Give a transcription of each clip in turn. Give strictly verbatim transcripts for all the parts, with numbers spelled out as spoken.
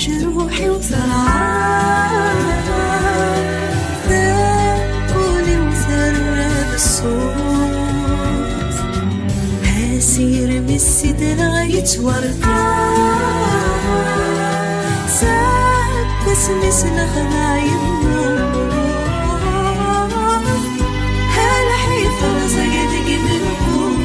Jruḥ-iw terɛa, taqul-iw terra d ṣṣut. Asirem i s-sidreɣ yettwarqa, seg wasmi s-nexdeɛ yemmut. Lḥif rẓag deg imenqus.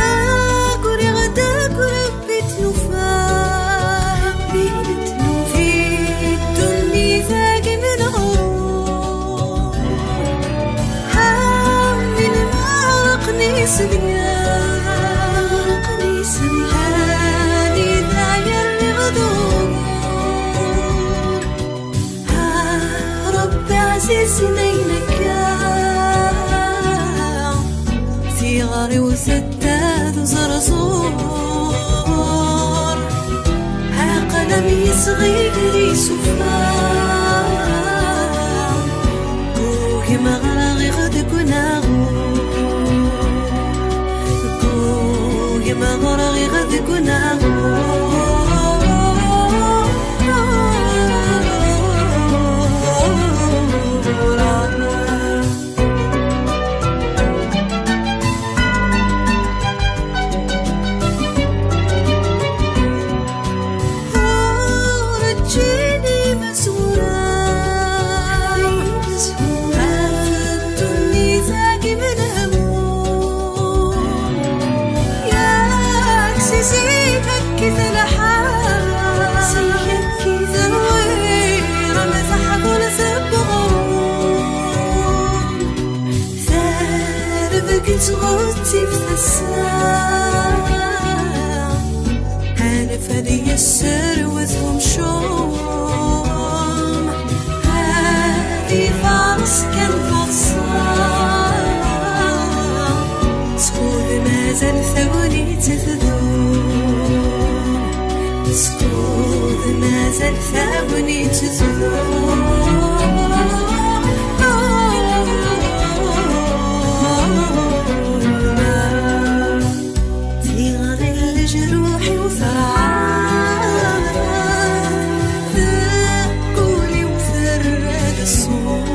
Aguriɣ-d akk Rebbi tnufa, di ddunit-agi menɣur. Amin ma ɣerqen isebgan, anida yerriɣ d ugur. Ah, Rebbi ɛzizen ayen akka, tiɣri-w tedda d uẓerẓur. Aql-am yesɣi gar isufar, ugim ɣer-aɣ-iɣ deg unaɣur. Ugim ɣer-aɣ-iɣ deg unaɣur. Ur ǧǧin imezwura, ɣef ddunit-agi menhum. Yak si zik akkit lḥal, terwi am taḥbult n uɣrum. Tarbeggett ɣezzifet ass-a, anef ad yesserwet umcum, ad ifares kan taḍsa. Skud mazal tagnit tdum, skud mazal tagnit tdum. Tiɣri n leǧruḥ-iw terɛa, taqul-iw terra-d ṣṣut.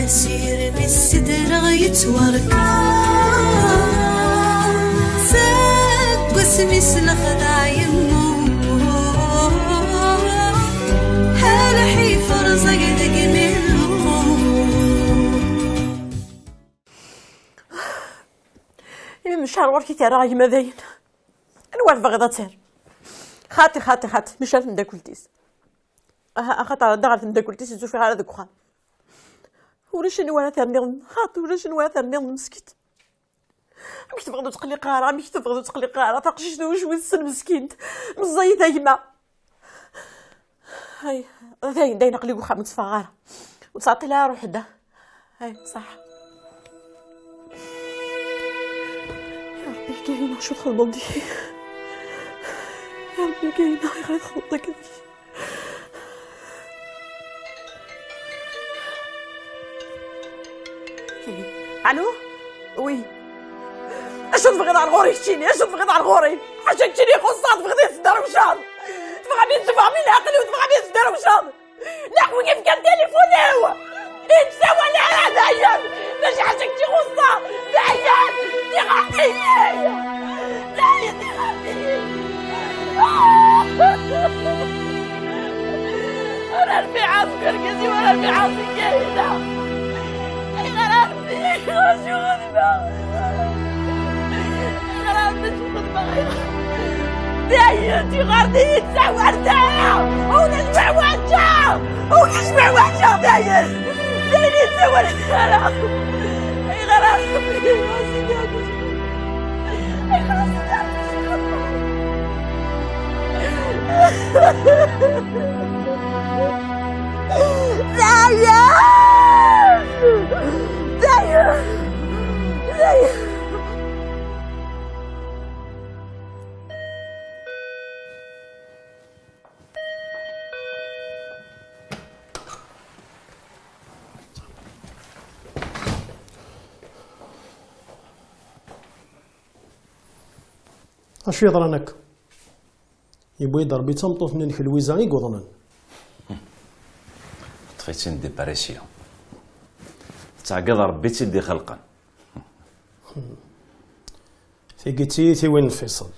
Asirem i s-sidreɣ yettwarka, seg wasmi s-nexdeɛ yemmut. Lḥif rẓag deg imenqus. Imi mecɛer ɣur-k i t-rriɣ a gma dayen. Anwa tebɣiḍ ad terr? Xaṭi, xaṭi, xaṭi, maca ar temdakelt-is. Aha, axaṭer ɛedda ɣer temdakelt-is, ur tt-ufiɣ ara deg uxxam. Ulac anwa ara terniḍ, xaṭi, ulac anwa ara terniḍ, meskint. Amek tebɣiḍ ur tqelliqeɣ ara, amek tebɣiḍ ur tqelliqeɣ ara, taqcict d ucwit-s meskint, meẓẓiyet a gma. Ay, dayen, dayen, aql-i deg uxxam, ur tteffɣeɣ ara. Ur ttɛeṭṭil ara, ruḥ-d. Ay, ṣaḥ. Ya Ṛebbi, Kahina, acu txedmeḍ deg-i? Ya Ṛebbi, Kahina, ayɣer i txedmeḍ akka deg-i? Allo? Oui. Acu tebɣiḍ ar ɣur-i keččini? Acu tebɣiḍ ar ɣur-i? Ḥaca keččini ixuṣṣeɣ, tebɣiḍ ad yi-tesderwceḍ? Tebɣam ad yi-tesbɣem i leɛqel-iw, tebɣam ad yi-tesderwceḍ? Leɛqel yefkan tilifun-iw! Ur yettsawal ara, dayen! Maca ḥaca kečči ixuṣṣeɣ! Dayen! Tiɣerdiyin! Dayen, tiɣerdiyin! Ur rfiɛ seg urgaz-iw, ur rfiɛ seg Kahina! Ayɣer a Ṛebbi, acu xedmeɣ? Ayɣer a Ṛebbi, acu xedmeɣ? Dayen, tiɣerdiyin ttawalt ara! Ulac ma ḥwaǧeɣ! Ulac ma ḥwaǧeɣ, dayen! Dayen, ur ttawalt ara! Ayɣer a Ṛebbi, a Sidi Ṛebbi, ayɣer a Sidi Ṛebbi, acu xedmeɣ? Dayen! Dayen! Dayen! Acu yeḍran akk? Yewwi-d Ṛebbi d tameṭṭut-nni-inek Lwiza i yuḍnen. Ṭṭef-itt-in dépression. Tettɛeggiḍ Ṛebbi i tt-id-ixelqen. Tigi d tiyitiwin n Fiṣel.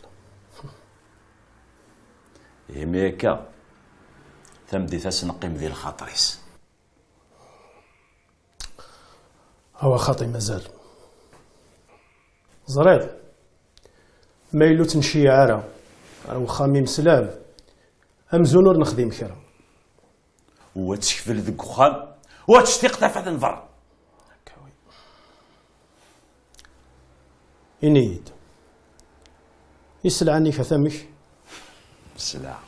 Imi akka, tameddit ad s-neqqim di lxaṭer-is. Awa xaṭi mazal. Ẓriḍ, ma yella ur ttnecciɛ ara ar wexxam-im s lɛeb, amzun ur nexdim kra. U ad tekbel deg uxxam, u ad tectiq tafat n berra. Ini-yi-d, i sselɛa-nni-k ata amek? Sselɛa.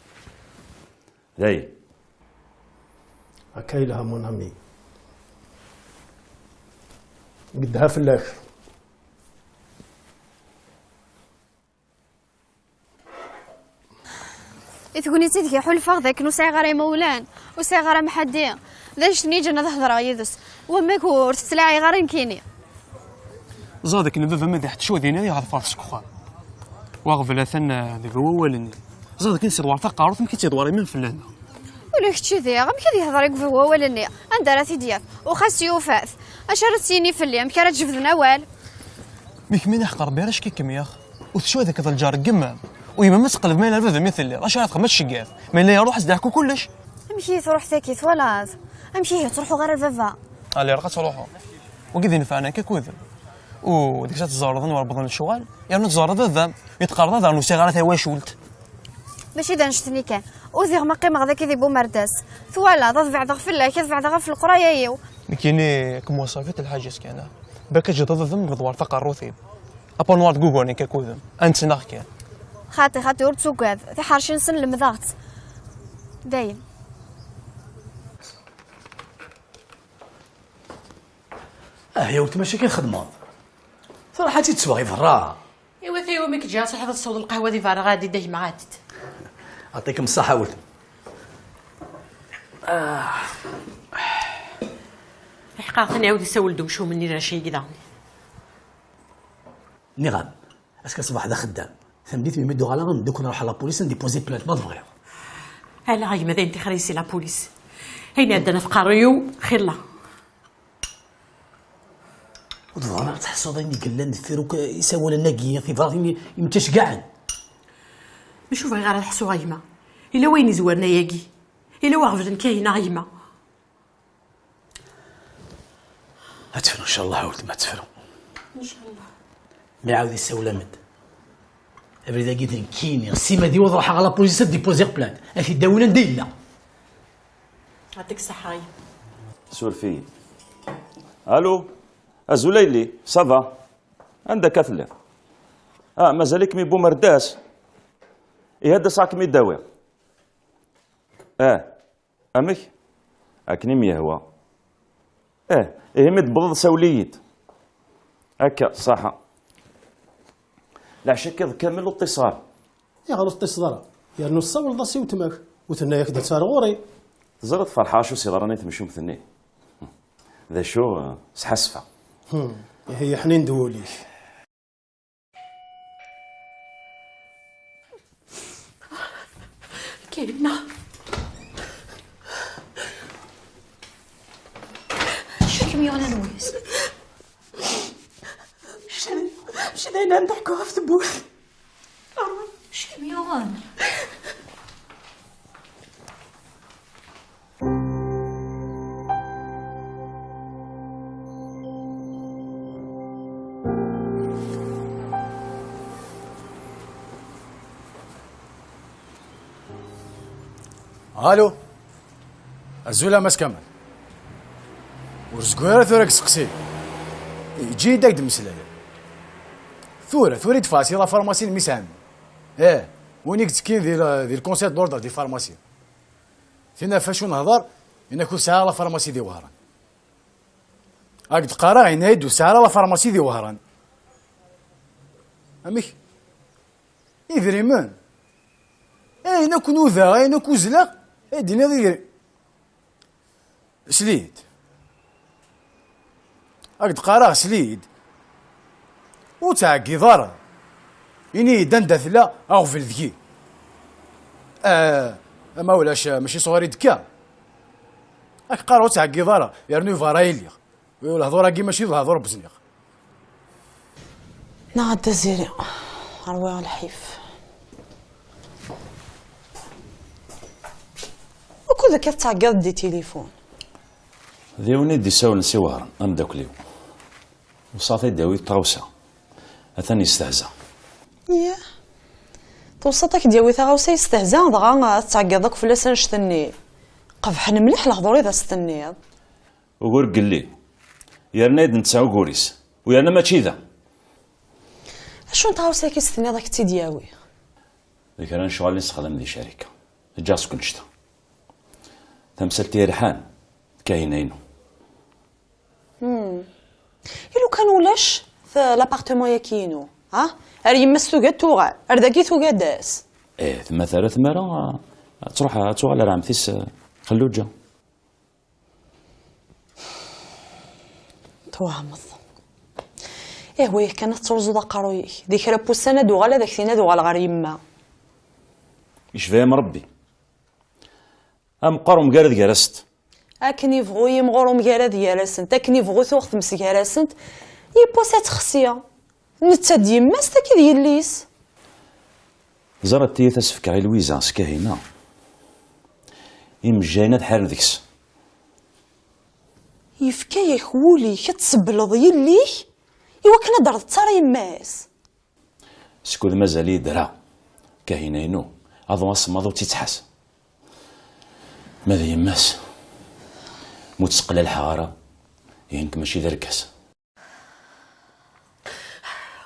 Dayen. Akka yelha, mon ami. Gedha fell-ak. I tegnit ideg i ḥulfaɣ d akken ur sɛiɣ ara imawlan, ur sɛiɣ ara amḥaddi, d annect-nni i yeǧǧan ad hedreɣ yid-s. Wamek ur t-ttlaɛiɣ ara nekkini? Ẓad akken baba-m ad iḥtec wadin ad iɣer faṛes seg uxxam. Wa ɣbel atan, eh, deg wawal-nni. Ẓad akken s-idwar taqerrut, amek i tt-idwar imir fell-aneɣ? Ula kečči diɣ, amek ad yehder i wawal-nni? Anda ara t-id-yaf? U xas yufa-t, acu ara s-yini fell-i? Amek ara d-jebden awal? Mi kem-iniɣ ḥeqq Rebbi ara ckikem yax. U tecwa d lǧar n yemma-m. U yemma-m ad teqleb ma yella d baba-m i telliḍ. Acu ara txedmeḍ ad tceggɛeḍ? Ma yella iruḥ ad s-d-iḥku kullec. Amek i yi-truḥ tagi twalaḍ? Amek ihi ur ttruḥuɣ ara ar baba? Ala, ilaq ad truḥeḍ. Wagi d inefɛen akka akud. U deg-s ad teẓẓareḍ anwa irebḍen lecɣal, yernu teẓẓareḍ baba-m, i teqqareḍ ad ur nusiɣ ara tawacult. Mačči d annect-nni kan. Udiɣ ma qqimeɣ dagi di Bumerdas. Twalaḍ, ad beɛdeɣ fell-ak, ad beɛdeɣ ɣef leqraya-iw. Nekkini, kem waṣafit lḥaǧa-s kan. Bak ad ǧeḍeḍ ad mbeḍ war taqerrut-im. Apa nwar deg ugur nekk akudem. Ad nettnaɣ kan. Xaṭi, xaṭi, ur ttugad. Tiḥerci-nsen lemdeɣ-tt. Dayen. Ah, ya weltma, acu akka txedmeḍ? Truḥ ad tt-id-tesweɣ i berra. Iwa tayi umi k-ǧǧiɣ ad truḥeḍ ad tesweḍ lqahwa di berra, ɣadi d gma ad. Aṭikem ṣṣaḥa a weltma. Iḥeqqa atan iɛawed isawel-d umcum-nni lɛecc-agi daɣen. Nniɣ-am, azekka ṣṣbeḥ d axeddam. Tameddit mi d-uɣaleɣ ad neddukel nruḥ ɣer la police ad ndipuzi plainte ma tebɣiḍ. Ala a gma, d ayen tixer-iyi si la police. Ayen iɛeddan ɣef qerruy-iw xilla. Ur tebɣiḍ ara ad tḥessuḍ ayen i yellan deffir akk isawalen-agi, tibratin i, i mtacgaɛen? Mačči ur bɣiɣ ara ad ḥessuɣ a gma. Yella wayen izwaren ayagi. Yella wa ɣeblen Kahina a gma. Ad tefru, ncallah, a weltma, ad tefru. Ncallah. Mi iɛawed issawel-am-d. Abrid-agi d nekkini, sima d yiwet ruḥeɣ ɣer la police ad dipuziɣ plainte. Ad t-id-awin anda yella. Yɛṭik ṣṣeḥḥa. Suref-iyi. Allô? Azul a yelli, ça va? Anda akka telliḍ? Ah, mazal-ikem i Bumerdas? Ihi ad d-aseɣ ad kem-id-awiɣ. Ah, amek? Akken i m-yehwa. Eh, ihi mi d-tewwḍeḍ sawel-iyi-d. Akka, ṣaḥa. Leɛca-k iḍ kamel ur ṭṭiseɣ ara. Ayɣer ur teṭṭiseḍ ara? Yernu tessawleḍ-as i weltma-k, u tenna-yak-d ad tt-ar ɣur-i. Teẓriḍ ferḥeɣ acu s-yeḍran i temcumt-nni. D acu, eh, sḥassfeɣ. Hmm, ihi yeḥnin-d wul-ik. Kayna. Acu i kem-yuɣen a Lwiz? Acu d ayen ara d-ḥkuɣ ɣef tewwurt? Acu i kem-yuɣen? Allo. Azul a Mass Kamal. Ur zgiɣ ara tura deg seqsi. Eǧǧ-iyi-d ad k-d-mmeslayeɣ. Tura, tura i d-ffɣeɣ si la pharmacie n Miss Ɛemmi. Ih. Win i yettekkin di la-, di le Conseil de l'Ordre di pharmacie. Tin ɣef acu nehḍer, yenna-k ur sɛiɣ la pharmacie di Wehran. Ad k-d-qqareɣ, yenna-yi-d ur sɛiɣ ara la pharmacie di Wehran. Amek? Idrimen? Ayen akk nudaɣ, ayen akk uzzleɣ, ay d-tiniḍ idrimen. Sli-d. Ad k-d-qqareɣ, sli-d. Ur ttɛeggiḍ ara. Ini-yi-d anda tella aɣbel deg-i. Ah, ama ulac, mačči sɣur i d-tekka. Ad k-qqareɣ ur ttɛeggiḍ ara, yernu yebɣa ara iliɣ. Lehdur-agi mačči d lehdur n wezniq. Neɣ a Dda Ziri, ṛwiɣ lḥif. Wukud akka tettɛeggiḍ-d di tilifun? D yiwen i d-isawlen si Wehran, ameddakel-iw. Wṣaɣ-t ad d-yawi tɣawsa. Atan yestehza. Yah. Tewṣaḍ ad k-d-yawi taɣawsa yestehza, dɣa ad tettɛeggiḍ akk fell-as annect-nni. Qebḥen mliḥ lehdur i d as-tenniḍ. Ugur gelli. Yerna-d netta ugur-is. U yerna mačči da. Acu n tɣawsa akka i s-tenniḍ ad k-tt-id-yawi? D kra n ccɣel i nessexdam di ccarika. Ǧǧiɣ seg annect-a. Tamsalt yerḥan, d Kahina-inu. Hmm. I lukan ulac t-, l'appartement-yaki-inu, ha? Ar yemma-s tugi ad tuɣal, ar dagi tugi ad d-tas. Eh, ma terra tmara, ad truḥ, ad tuɣal ar ɛemti-s, eh, Xelluǧa. Twehmeḍ. Ihwa-yak kan ad tettruẓuḍ aqerruy-ik. Di kra n wussan ad uɣal ad ak-tini ad uɣaleɣ ɣer yemma. Yecba-yam Rebbi. Ameqqar umgarad gar-asent. Akken ibɣu yimɣur umgarad gar-asent, akken ibɣu tuɣ tmes gar-asent, yiwwas ad texsi. Netta d yemma-s, taki d yelli-s. Ẓer ad tiyit ad s-fkeɣ i Lwiza s Kahina. Imejjayen ad ḥaren deg-s. Yefka-yak wul-ik ad tsebbleḍ yelli-k i wakken ad d-terreḍ ttar yemma-s. Skud mazal-iyi ddreɣ, Kahina-inu, aḍu asemmaḍ ur tt-ittḥas. Ma d yemma-s, mu tt-sqellalḥeɣ ara, ihi nekk mačči d argaz.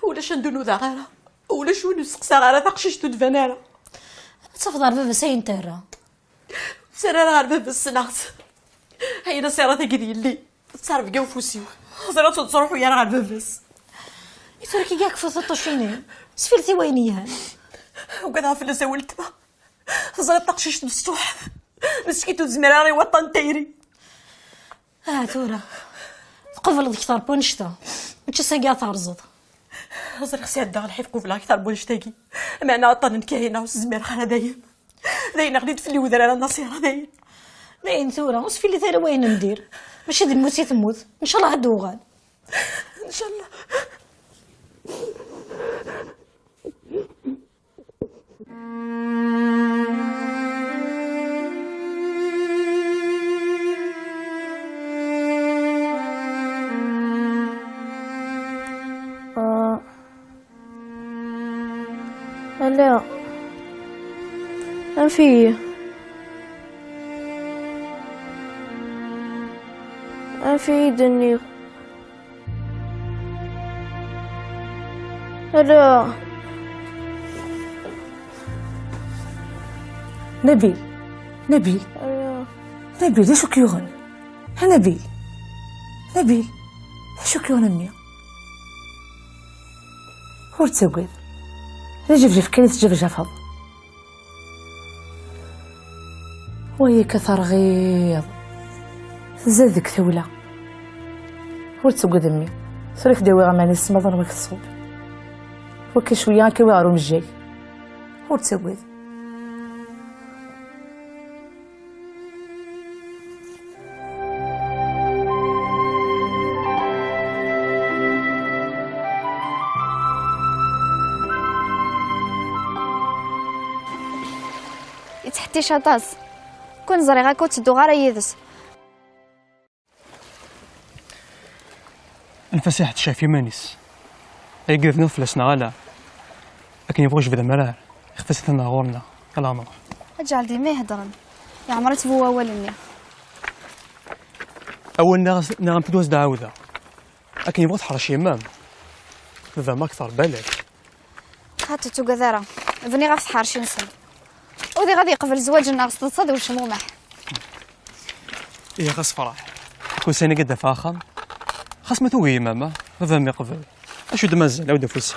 Ulac anda ur nudaɣ ara, ulac win ur steqsaɣ ara, taqcict ur d-tban ara. Ad tafeḍ ɣer baba-s ayen terra. Ur terra ara ɣer baba-s, ssneɣ-tt. Ayen asirat-agi d yelli, d ttarbga ufus-iw. Ẓriɣ ur tettruḥu ara ɣer baba-s. I tura kigi akfu tuṭucinin, sfilet i wayen yelhan. Ugadeɣ fell-as a weltma. Teẓriḍ taqcict mecṭuḥet. Meskint ur tezmir ara i waṭṭan n tayri. Ah, tura. Tqebleḍ kter n wannect-a. Mačči s-agi ad terẓeḍ. Ẓriɣ sɛeddaɣ lḥif qubleɣ kter n wannect-agi. Meɛna aṭṭan n Kahina ur s-zmireɣ ara dayem. Dayen ɣli-d fell-i wedrar a Nasira, dayen. Dayen tura, ur sfilit ara wayen n dir. Mačči d lmut i temmut. Ncallah ad d-uɣal. Ncallah. Ah. Ala. Anef-iyi. Anef-iyi-d, nniɣ. Ala. Nabil, Nabil, ala. Nabil, d acu k-yuɣen? A Nabil, Nabil, d acu k-yuɣen a mmi? Ur ttagad. D ajefjef kan i tejjefjafeḍ. Wa akka terɣiḍ. Tzad deg tawla. Ur ttagad a mmi. Tura k-d-awiɣ aman isemmaḍen wak tṣub. Wakka cwiya ad k-awiɣ ɣer umejjay. Ur ttagad. Yettḥettic aṭas. Kun ẓriɣ akka ur ttedduɣ ara yid-s. Anef-as ad iḥettic ɣef yiman-is. Ayagi d bniḍ fell-as neɣ ala? Akken yebɣu jbed amrar, ixef-as atan ɣur-neɣ, ala ad nruḥ. Aǧɛel dima iheddren. Yeɛmer ad tbu wawal-nni. Awal nniɣ-as, nniɣ-am-t-id ur as-d-ɛawdeɣ. Akken yebɣu teḥrec yemma-m. Baba-m akter, balak. Xaṭi, ur tugad ara. Bniɣ ɣef tḥerci-nsen. Udiɣ ad yeqbel zzwaǧ-nneɣ s teḍsa d wecmumeḥ. Ihi xas ferḥ. Kusin i d-afeɣ axxam. Xas ma tugi mama, baba-m iqbel. Acu d-mazal, awi-d afus.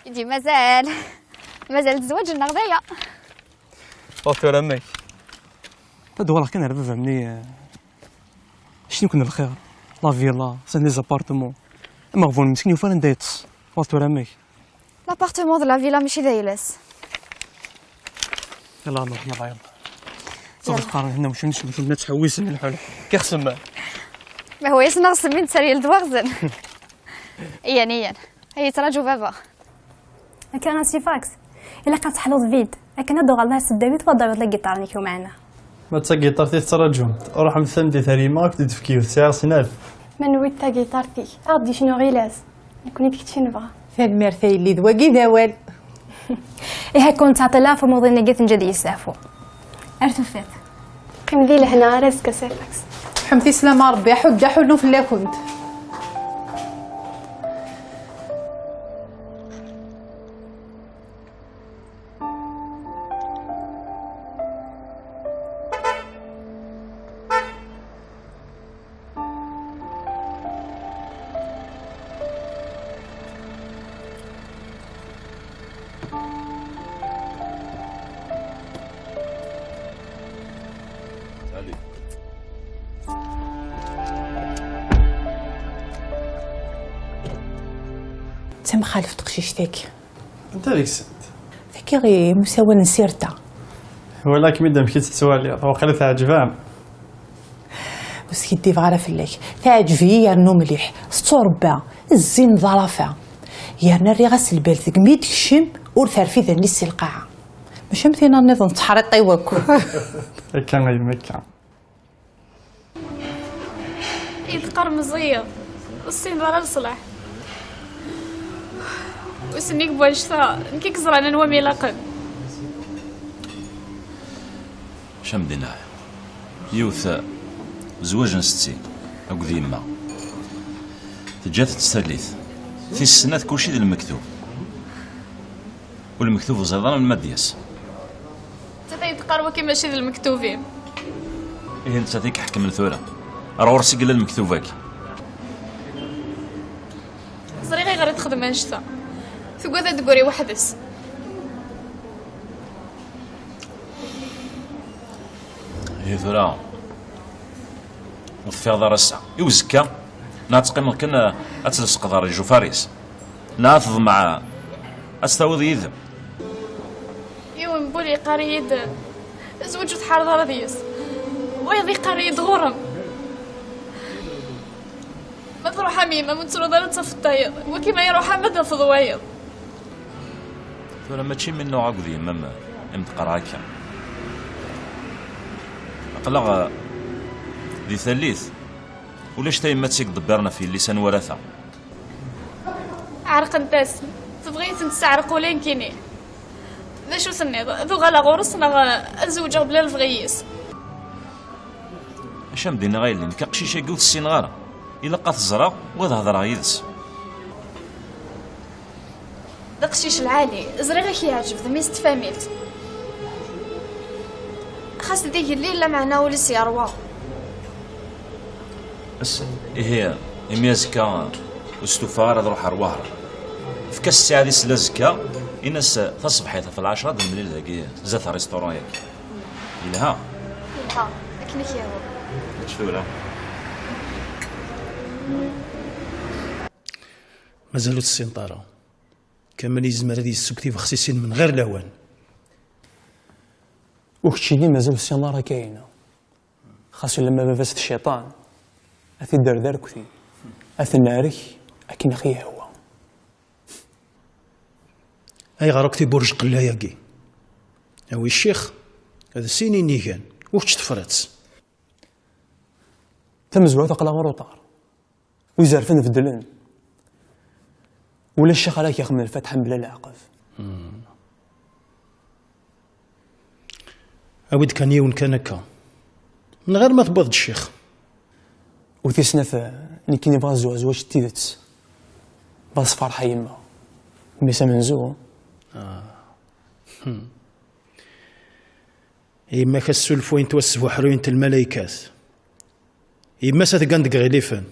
I d-mazal. Mazal zzwaǧ-nneɣ d aya. Ur tura amek? Ad uɣaleɣ kan ar baba-m-nni, eh, acnukn lxir. La villa, c'est des appartements. Ameɣbun meskin yufa anda yeṭṭes. Ur tura amek? L'appartement d la villa mačči d ayla-s. Yalla, yalla, yalla. Ṣafi teqqar hna mcum mcum mcum ttḥewwisen lḥal. Kixsem. Ma هو يسنغ سمين تسري لدواغزن. Iyan, iyan. Ay, yettraǧu baba. Akka a Sifax. Ilaq ad teḥluḍ vite. Akken ad d-uɣaleḍ ar Seddawit, ad d-tawiḍ la guitare-nnek umeɛna. Ma d tagiṭart i tettraǧumt, ruḥemt tameddit ar yemma, ad k-d-tefk yiwet, sɛiɣ snat. Ma newwi-d tagiṭart-ik, ad ɣ-d-yecnu Ɣilas. Nekkni d kečč i nebɣa. Tanemmirt a yelli, d wagi d awal. Ihi ad ken-ttɛeṭṭileɣ ɣef umuḍin-agi, ad t-neǧǧ ad yesteɛfu. Ar tufat. Qqim di lehna, ar azekka, Sifax. Ḥemdet i sslam a Rebbi, aḥuddu aḥunnu fell-akent. D tamxaleft teqcict-agi. Anta deg-sent? Tagi i musawen n Sirta. Walakem-id amek i tt-tettwaliḍ, waqila teɛǧeb-am. Ur skiddibeɣ ara fell-ak. Teɛǧeb-iyi yernu mliḥ. Tetturebba, zzin ḍarafa. Yerna rriɣ-as lbal deg mi d-tekcem, ur terfid allen-is si lqaɛa. Mačči am tin-a nniḍen tettḥriṭ-iw akk. Akka ay yemma, akka. I teqqar meẓẓiyeḍ, ur tessineḍ ara leṣlaḥ. Ur s-nnig n wannect-a, nekk i yeẓran anwa mi ilaqen. Camdina, yiwet, zzwaǧ n setti akked yemma. Teǧǧa-tent tallit. Tis snat, kulci d lmektub. U lmektub ur ẓriɣ ara melmi ad d-yas. Nettat ay d-teqqar waki mačči d lmektub-im. Ihi nettat i iḥekmen tura. Ar ɣur-s i yella lmektub-agi. Ẓriɣ ayɣer i texdem annect-a. Tugad ad d-tegri weḥd-s. Ihi tura ur teffiɣeḍ ara ass-a. I uzekka, neɣ ad teqqimeḍ kan, eh, ad telseqḍer ijufaṛ-is. Neɣ ad teḍmeɛ ad tt-tawiḍ yid-m. Yiwen n wul yeqqar-iyi-d, zweǧ ur tḥareḍ ara deg-s. Wayeḍ yeqqar-iyi-d ɣur-m. Ma truḥ am yemma-m ur tettruḍ ara ad tafeḍ tayeḍ. Waki ma iruḥ am ad tafeḍ wayeḍ. Tura mačči mi nnuɣ akked yemma-m i m-d-qqareɣ akka. Aql-aɣ, eh, di tallit. Ulac tayemmat i iḍebbiren ɣef yelli-s anwa ara ta. Ɛerqent-as. Tebɣa-yi-tent tesseɛreq ula nekkini. D acu tenniḍ? Ad uɣaleɣ ɣur-s neɣ ad zewǧeɣ bla lebɣi-is? Acu am d-iniɣ a yelli, nekk aqcic-agi ur t-ssineɣ ara. Ilaq ad t-ẓreɣ u ad hedreɣ yid-s. D aqcic lɛali, ẓriɣ ad k-yeɛǧeb, d mmi-s n tfamilt. Xas d igellil, lameɛna ul-is yerwa. As-, ihi, imi azekka ur stufaɣ ara ad ruḥeɣ ar Wehran. Efk-as ssaɛa di sla azekka, in-as taṣebḥit ɣef lɛecṛa ad nemlil dagi zdat restaurant-agi. Yelha? Yelha, akken i k-yehwa. Ečč tura. Mazal ur tessineḍ ara. Kamal yezmer ad yesseww tibexsisin-nnem ɣer lawan. U keččini mazal ur tessineḍ ara Kahina. Xas ulamma baba-s d cciṭan, ad t-id-terr d arekti, ad t-nerk akken i ɣ-yehwa. Ayɣer akk tiburjqella-agi? Awi ccix, d sin inigan, u kečč tefriḍ-tt. Tamezwarut aql-aɣ ɣer uṭar. Wi izerfen beddlen. Ulac ccix ara k-ixedmen lfatiḥa mebla leɛqeb. Awi-d kan yiwen kan akka. Menɣir ma tewwiḍ-d ccix. U tis snat, nekkini bɣiɣ ad zewɣeɣ zzwaǧ n tidet. Bas ferḥ a yemma. Mmi-s amenzu. Yemma-k assulfuyent wasbuḥruyent lmalaykat. Yemma-s a teggan deg iɣilifen.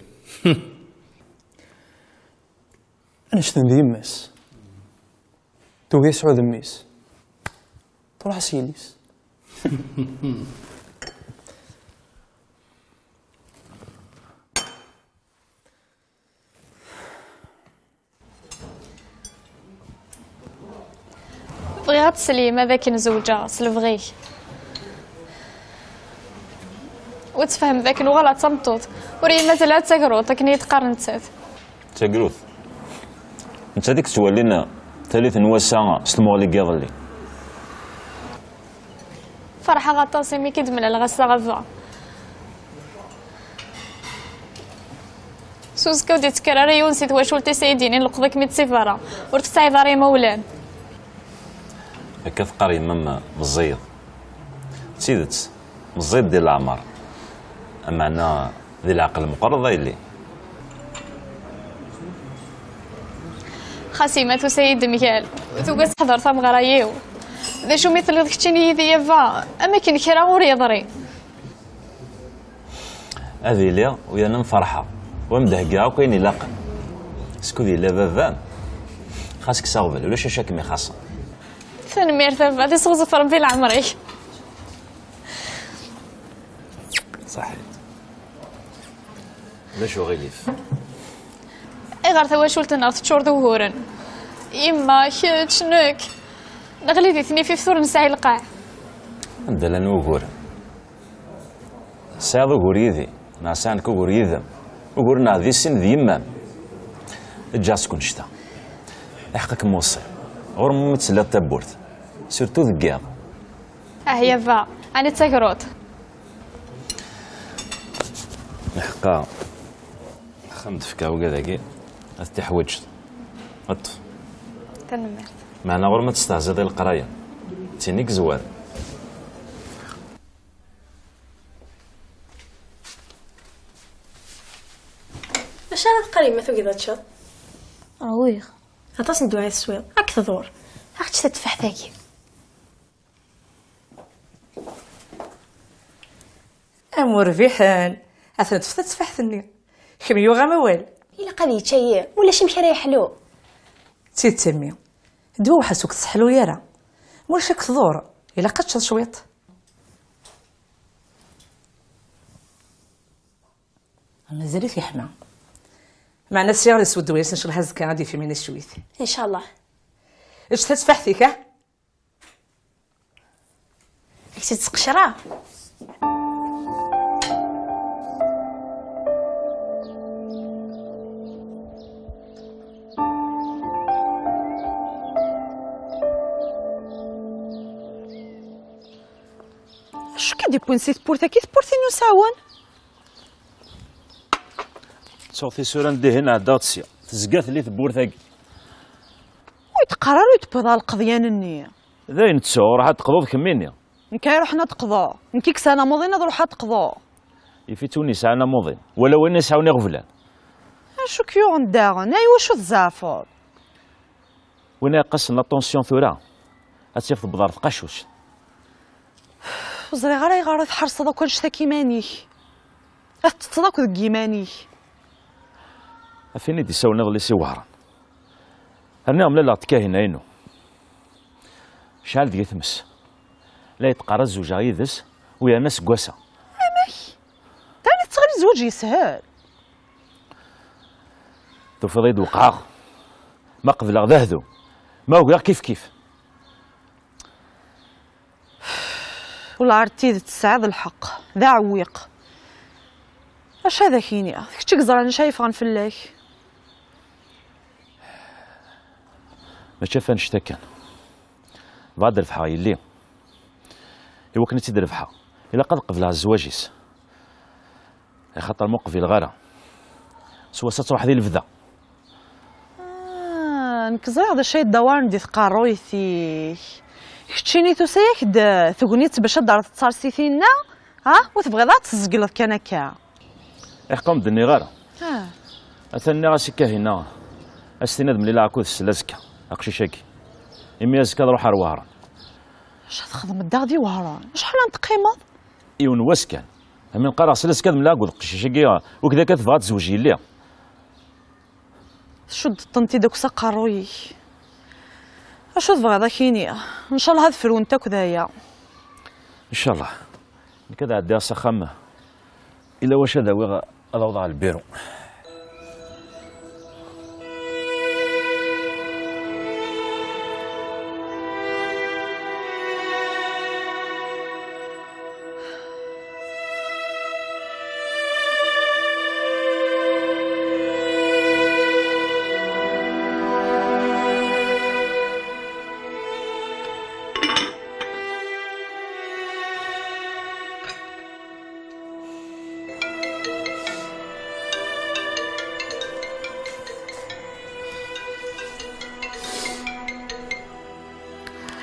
Annect-en d yemma-s. Tugi ad tesɛu d mmi-s. Truḥ s yelli-s. Bɣiɣ ad teslim ad akken zewǧeɣ s lebɣi-k. U tfehmeḍ akken uɣaleɣ d tameṭṭut, ur iyi-mazal ara d tagruḍt akken i yi-d-qqar nettat. D tagruḍt? Nettat i yettwalin tallit n wass-a s tmuɣli n yiḍelli. Ferḥeɣ aṭas imi k-id-mlaleɣ ass-a a baba. S uzekka ur d-yettkker ara yiwen si twacult-is ay d-yinin leqḍ-ikem-id si berra, ur tesɛiḍ ara imawlan. Akka teqqar yemma-m meẓẓiyeḍ. D tidet, meẓẓiyeḍ di leɛmer. Ameɛna di leɛqel meqqreḍ a yelli. Xas yemma tusa-yi-d mgal, tugi ad teḥḍer tameɣra-iw. D acu mi telliḍ keččini yid-i a baba, am akken kra ur yeḍri. Ad iliɣ u yerna am ferḥeɣ, u am d-heggaɣ akk ayen ilaqen. Skud yella baba-m, xas kkes aɣbel, ulac acu akem-ixaṣṣen. Tanemmirt a baba, ad iseɣzef Rebbi leɛmer-ik. Ṣaḥit. Ulac uɣilif. Ayɣer tawacult-nneɣ teččur d uguren? Yemma, kečč, nekk. Neɣli di tnifift ur nesɛi lqaɛ. Anda llan wuguren? Tesɛiḍ ugur yid-i, neɣ sɛiɣ nekk ugur yid-m? Ugur-nneɣ di sin d yemma-m. Eǧǧ-aɣ seg wanect-a. Iḥeqq-ik muṣi. Ɣur-m umi tesliḍ tawwurt. Surtout deg yiḍ. Ah, ya baba, ɛni d tagruḍt? Iḥeqqa. Axxam d-fkeɣ ugad-agi, ad t-tiḥwaǧeḍ. Ṭṭef. Tanemmirt. Meɛna ɣur-m ad testehziḍ i leqraya. D tin i yezwar. Acu ara teqqar yemma tugiḍ ad teččeḍ? Ṛwiɣ. Aṭas n ddwa i teswiḍ, ad k-tḍur. Aɣ-ečč tateffaḥt-agi. Am urbiḥen, atan ṭṭfet tateffaḥt-nni. Kemm yuɣ-am awal. Ilaq ad yečč ayi, ulac amek ara yeḥlu. D tidet a mmi, ddwa uḥas ur k-tesseḥluy ara. Ma ulac ad k-tḍur, ilaq ad teččeḍ cwiṭ. Mazal-it yeḥma. Meɛna sriɣ ad isweddwa-yas ncallah azekka ad d-yefhem ayen iswi-t. Ncallah. Ečč tateffaḥt-ik, ah? Ad k-tt-id-sqecreɣ. Acu k-id-iwwin si tewwurt-agi? Tewwurt-inu s awen. Ttuɣ tisura n dihin, ɛeddaɣ-d sya. Tezga telli tewwurt-agi. Ur yi-d-qqar ara ur yi-d-tewwiḍ ara lqeḍyan-nni. D ayen ttuɣ, ruḥ ad d-teqḍuḍ kemmini. Nekk ara iruḥen ad d-qḍuɣ. Nekk i yesɛan amuḍin ad ruḥeɣ ad d-qḍuɣ. Yif-it win yesɛan amuḍin, wala win yesɛan iɣeblan. Acu k-yuɣen daɣen? Ay wacu tzeɛfeḍ? Win iqqasen la tension tura, ad tt-yaf tewweḍ ɣer tqacuct. Ur ẓriɣ ara ayɣer i tḥerseḍ akk annect-agi iman-ik. Ad tettetteḍ akk deg yiman-ik. Af win i d-isawlen iḍelli si Wehran. Rniɣ mlaleɣ-d Kahina-inu. Cɛel deg-i tmes. La yi-d-teqqar ad zewǧeɣ yid-s, u yerna seg wass-a. Amek? Tani tettɣil zzwaǧ yeshel. Tufiḍ-iyi-d weqɛeɣ. Ma qebleɣ d ahdum. Ma ugiɣ kif kif. Wala ar d tidet tesɛiḍ lḥeqq. D aɛewwiq. Acu ad ak-iniɣ? D kečč i yeẓran acu ay yeffɣen fell-ak. Mačči ɣef annect-a kan. Bɣiɣ ad d-rebḥeɣ yelli. I wakken ad tt-id-rebḥeɣ, ilaq ad qebleɣ zzwaǧ-is. Axaṭer ma ur qbileɣ ara, s wass ad truḥ di lebda. Ah, nekk ẓriɣ d acu ay yeddawaren di tqerruyt-ik. Keččini tusa-yak-d tegnit bac ad d-terreḍ ttaṛ si tinna, ha? Ur tebɣiḍ ara ad tezzegleḍ kan akka. Iḥeqqa ur m-d-nniɣ ara. Ah. Atan nniɣ-as i Kahina, As-tiniḍ mlileɣ akked-s seld azekka, aqcic-agi. Imi azekka ad ruḥeɣ ar Wehran. Acu txedmeḍ daɣ di Wehran? Acḥal ad teqqimeḍ? Yiwen wass kan. Amin qqareɣ seld azekka ad mlileɣ akked uqcic-agi, ur k-d akka tebɣa ad tezweǧ yelli. Tcuddeḍ-tent-id akk s aqerruy-ik. Acu tebɣiḍ ad k-iniɣ? Ncallah ad frunt akk d aya. Ncallah. Nekk ad ɛeddiɣ s axxam. Ila wacu ad awiɣ, ad awḍeɣ ɣer lbiru.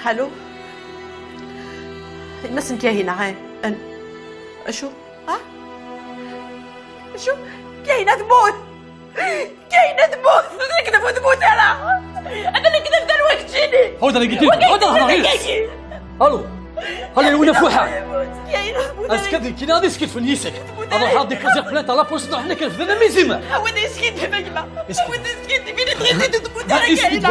Allô. Yemma-s n Kahina, eh. An-, acu? Ah? Acu? Kahina temmut! Kahina temmut! Lekdeb ur temmut ara! Ata lekdeb d anwa keččini! Hawd ara yegdib! Hawd ara hḍer yid-s! Allo! Allo, Lewna Fuḥa! Kahina temmut! Azekka d nekkini ad isketfen yis-k! Ad ruḥeɣ ad déposer plainte à la police, nruḥ nekk refden am izimer! Awad isketfen a gma! Awad isketfen!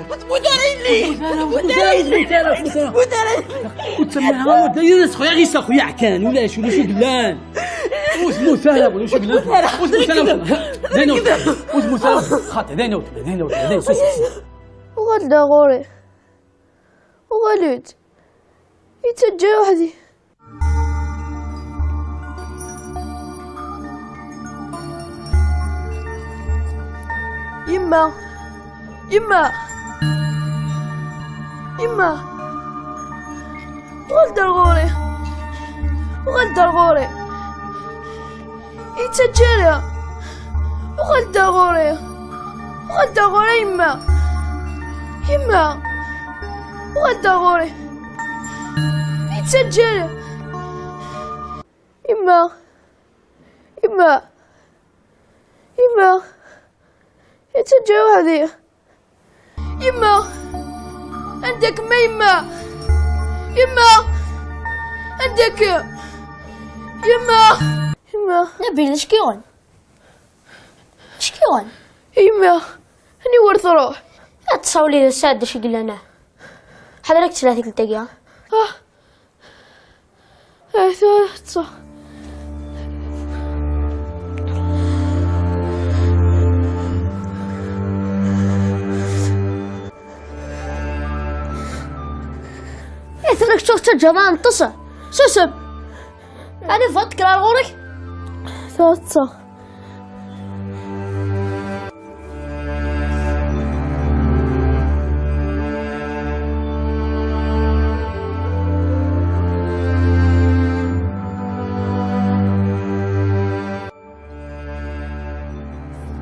Ur temmut ara yelli! Ur temmut ara yelli! Ur temmut ara yelli! Ur temmut ara yelli! Ur temmut ara yelli! Ur temmut ara yelli! Ur temmut ara yelli! Ur ttemmeḥ ara, d ayen as-xuyar is-a xuyar kan, ulac, ulac i yellan. Ur temmut ara, ulac i yellan. Ur temmut ara. D ayen ur, xaṭi, d ayen ur, d ayen ur, d ayen ur. Uɣal-d ar ɣur-i. Uɣal-d. Yettaǧǧa weḥd-i. Yemma! Yemma! Yemma! Uɣal-d ar ɣur-i! Uɣal-d ar ɣur-i! Yettaǧǧa ara! Uɣal-d ar ɣur-i! Uɣal-d ar ɣur-i a yemma! Yemma! Uɣal-d ar ɣur-i! Yettaǧǧa ara! Yemma! Yemma! Yemma! Yettaǧǧa weḥd-i! Yemma! Anda-kem a yemma? Yemma! Anda-kem? Yemma! Yemma! Nabil, acu k-yuɣen? Acu k-yuɣen? Yemma! Aniwer truḥ? Ad tṣawli d sseɛd acu yellan. Ḥader ad k-tesla tikkelt-agi. Ah! Ay, tura ṭṭseɣ. Ay, tura kečč ur tettaǧǧaḍ ara neṭṭes. Susem! Ɛni tebɣiḍ tekker ar ɣur-k? Tura ṭṭseɣ.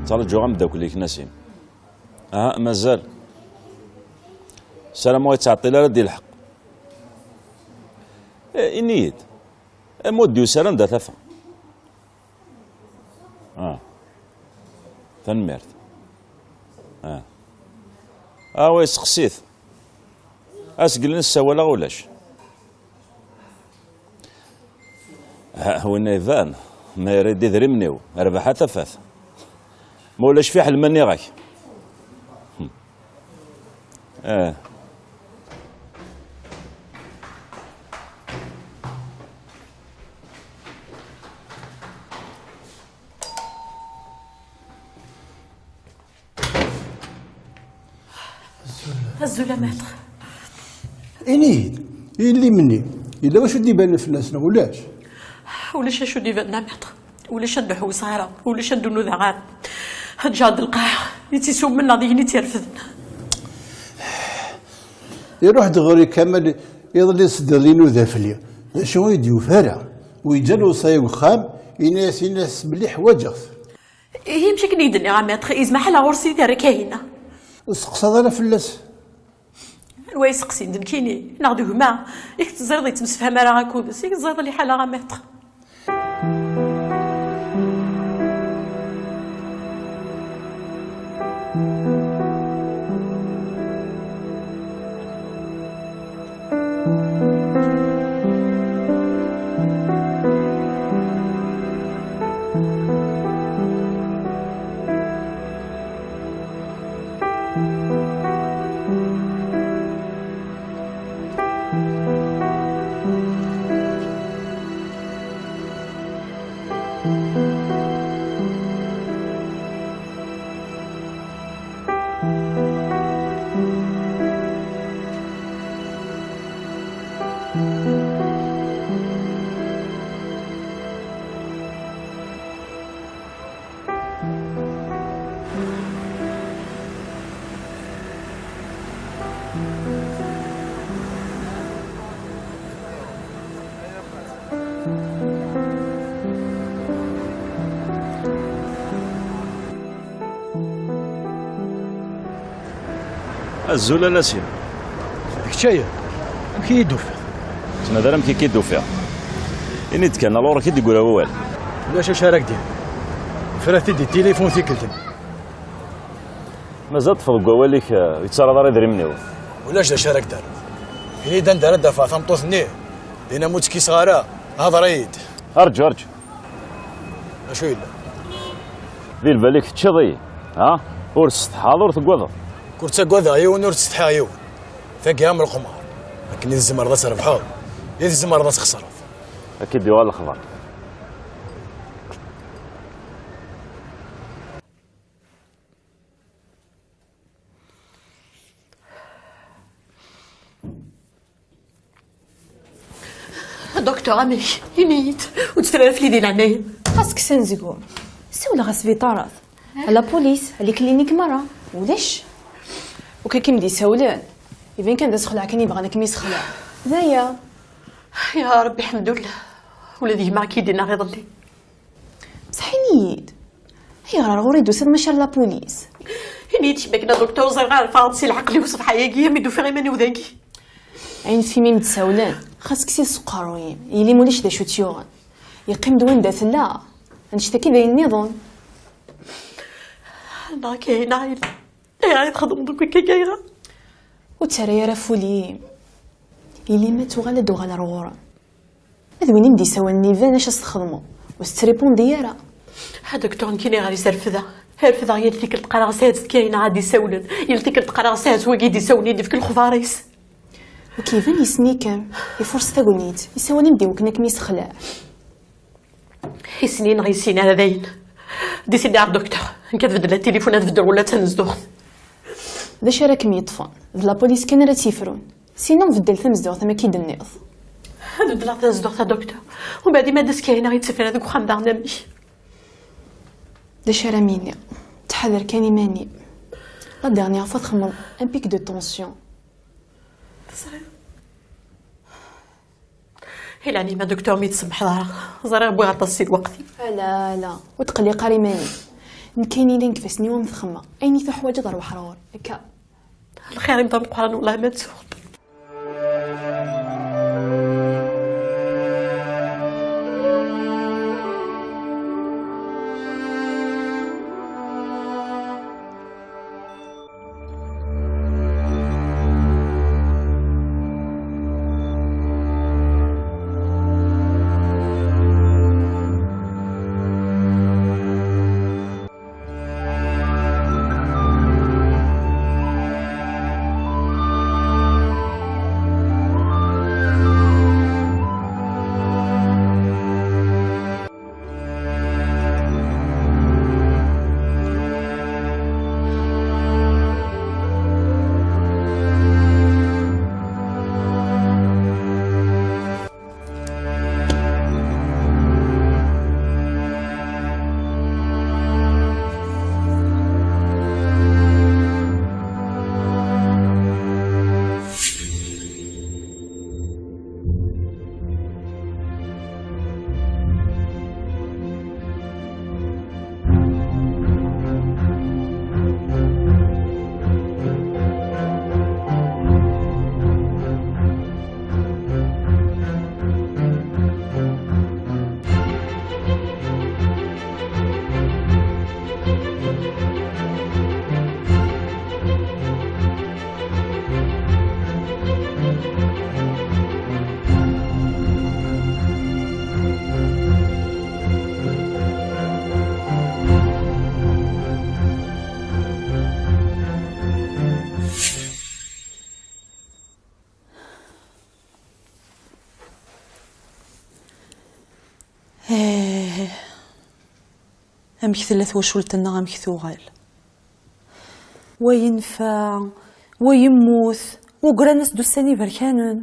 Ttraǧuɣ ameddakel-ik Nasim. Aha, mazal. Ssarameɣ ur yettɛeṭṭil ara ad d-ilḥeq. Eh, ini-yi-d. Am ur d-yusi ara anda tafeɣ. Ah. Tanemmirt. Ah. Ah, wa yesteqsi-t. Asgel n ssawaleɣ ulac. Ah, winna iban. Ma yerra-d idrimen-iw, rbaḥ a tafat. Ma ulac fiḥel ma nniɣ-ak. Eh. Azul a maître. Ini-yi-d, yelli-m-nni, yella wacu d-ibanen fell-as neɣ ulac? Ulac acu d-ibanen a maître. Ulac anda ḥewseɣ ara, ulac anda ur nudaɣ ara. Ǧǧeɣ-d lqaɛa, i tt-isummen neɣ d igenni i tt-irefden. Iruḥ-d ɣur-i Kamal iḍelli sdiḍ inuda fell-i. D acu ur yi-d-yufi ara. U yeǧǧa lewṣaya deg uxxam, ini-as, ini-as belli ḥwaǧeɣ-t. Ihi amek akken i k-d-nniɣ a maître, yezmer ḥala ɣur-s i terra Kahina. Ur testeqsaḍ ara fell-as? Anwa iseqsin, d nekkini neɣ d gma? Yak teẓriḍ yettemsefham ara akked-s, yak teẓriḍ liḥala a maître. Azul a Nassim. D kečč aya? Amek i yi-d-tufiḍ? Ur ttnadi ara amek i k-id-ufiɣ. Ini-d kan, alors i k-id-yegra wawal. Ulac acu ara k-d-iniɣ. Ufrat-id di tilifun tikkelt-nni. Mazal ṭṭfeɣ deg wawal-ik, eh, ur yettarraḍ ara idrimen-iw. Ulac d acu ara k-d-rreɣ. Ini-d anda ara d-afeɣ tameṭṭut-nni. Dinna ma ur tt-kkiseɣ ara, hḍer-iyi-d. Arǧu, arǧu. Acu yella? Di lbal-ik teččiḍ-iyi, ha? Ur tessetḥaḍ, ur teggadeḍ. Ur ttagadeɣ yiwen, ur ttsetḥiɣ yiwen. Tagi am leqmer. Akken i tzemreḍ ad trebḥeḍ, i tzemreḍ ad txesreḍ. Ad k-id-yuɣal lexbar. Docteur, amek? Ini-yi-d, ur tteffer ara fell-i di leɛnaya-m. Xas kkes anezgum. Siwleɣ ɣer sbiṭarat. La police, les cliniques merra. Ulac. Ur k-akken d-isawlen. Iban kan d asexleɛ kan i bɣan ad kem-yessexleɛ. D aya. Ya Rebbi, ḥemdullah. Ula d gma i k-id-yenna iḍelli. Bṣeḥ ini-yi-d, ayɣer ar ɣur-i d-tusiḍ maca ar la police? Ini-yi-d kemm akken a docteur, ur ẓriɣ ara rfeɣ-d si lɛeql-iw ṣṣbeḥ-agi, mi d-ufiɣ iman-iw dagi. Ayen f imi m-d-sawlen, xas kkes-it seg uqerruy-im, yili mulac d acu tt-yuɣen. Yeqqim-d wanda tella, annect-agi d ayen nniḍen. Neɣ Kahina, ayɣer i txedmeḍ akk akka, ayɣer? Ur ttarra ara f ul-im. Yili ma tuɣal ad d-uɣal ar ɣur-m. Ma d win i m-d-isawlen iban acu as-txedmeḍ, ur s-ttripundi ara. A docteur, nekkini ɣer-is refdeɣ. Refdeɣ yal tikkelt qqareɣ s hat d Kahina ad d-isawlen. Yal tikkelt qqareɣ s hat wagi d-isawlen i d-ifk lexbar-is. Ur k-iban yessen-ikem, ifuṛes tagnit, isawal-im-d i wakken ad kem-yessexleɛ. Yessen-iyi neɣ ur yi-yessin ara dayen. Décidé ar docteur. Nekk ad beddleɣ tilifun, ad beddleɣ ula d tanezduɣt. D acu ara kem-yeṭṭfen? D la police kan ara tt-yefrun. Sinon, beddel tamezduɣt am akka i d-tenniḍ. Ad beddleɣ tanezduɣt a docteur. Umbeɛd ma d-as Kahina i tt-ifra deg uxxam daɣen amek? D acu ara m-iniɣ? Ttḥadar kan iman-im. La dernière fois txedmeḍ un pic de tension. Teẓriḍ? I leɛnaya-m a docteur, mi tsemḥeḍ ara. Ẓriɣ wwiɣ aṭas si lweqt-im. Ala, ala. Ur tqelliq ara iman-im. Nekk ayen yellan deg ifassen-iw am txemma. Ayen i tuḥwaǧeḍ rwaḥ ar ɣur-i. Akka. Lxir-im d ameqqran, wellah ma ttuɣ. Amek tella twacult-nneɣ, amek tuɣal? Wa yenfa, wa yemmut, wa ggran-as-d ussan iberkanen.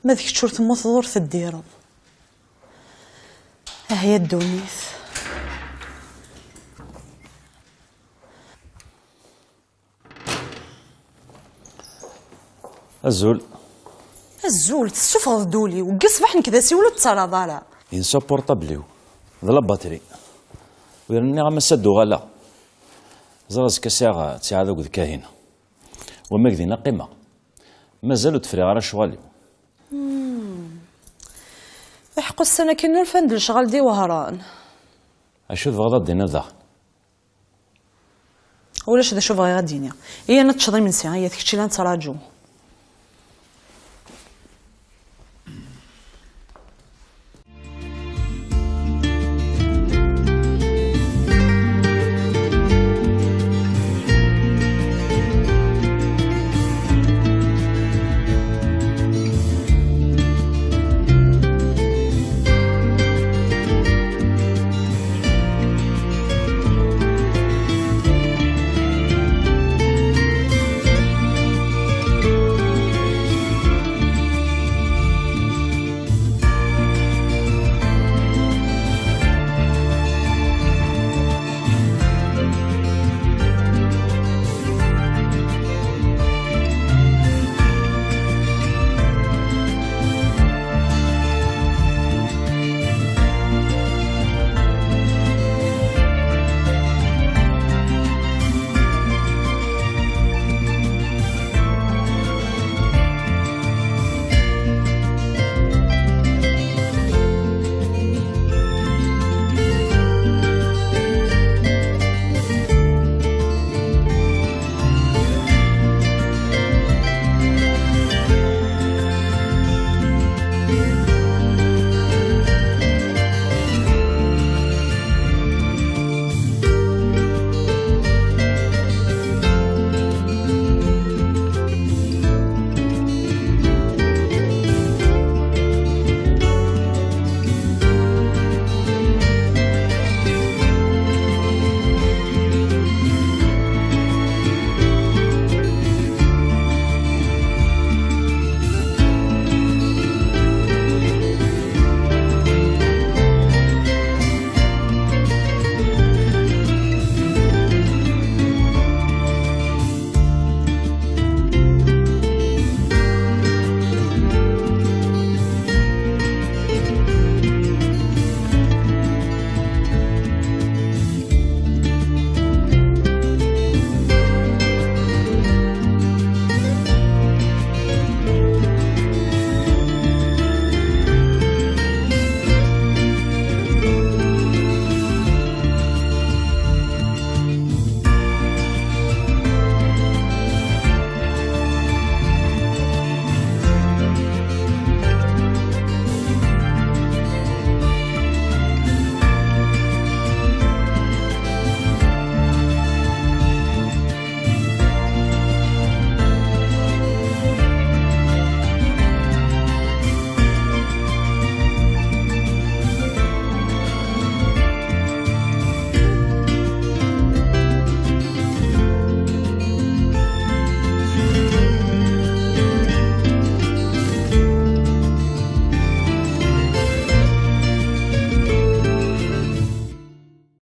Ma d kečč ur temmuteḍ, ur teddireḍ. Ahya ddunit. Azul. Azul, tessufɣeḍ-d ul-iw. Deg ṣṣbeḥ nekk d asiwel ur tettarraḍ ara. Yensa uportabl-iw d la batterie. Ur rniɣ ama s ad d-uɣaleɣ. Ẓriɣ azekka sɛiɣ ttiɛad akked Kahina. Wamag dinna qqimeɣ. Mazal ur d-friɣ ara ccɣel-iw. Iḥeqq ussan akken ur fan d lecɣal d iwehran. Acu tebɣiḍ ad d-tiniḍ daɣen? Ulac d acu bɣiɣ ad d-iniɣ. Iyya ad teččeḍ imensi, iyya kečč i la nettraǧu.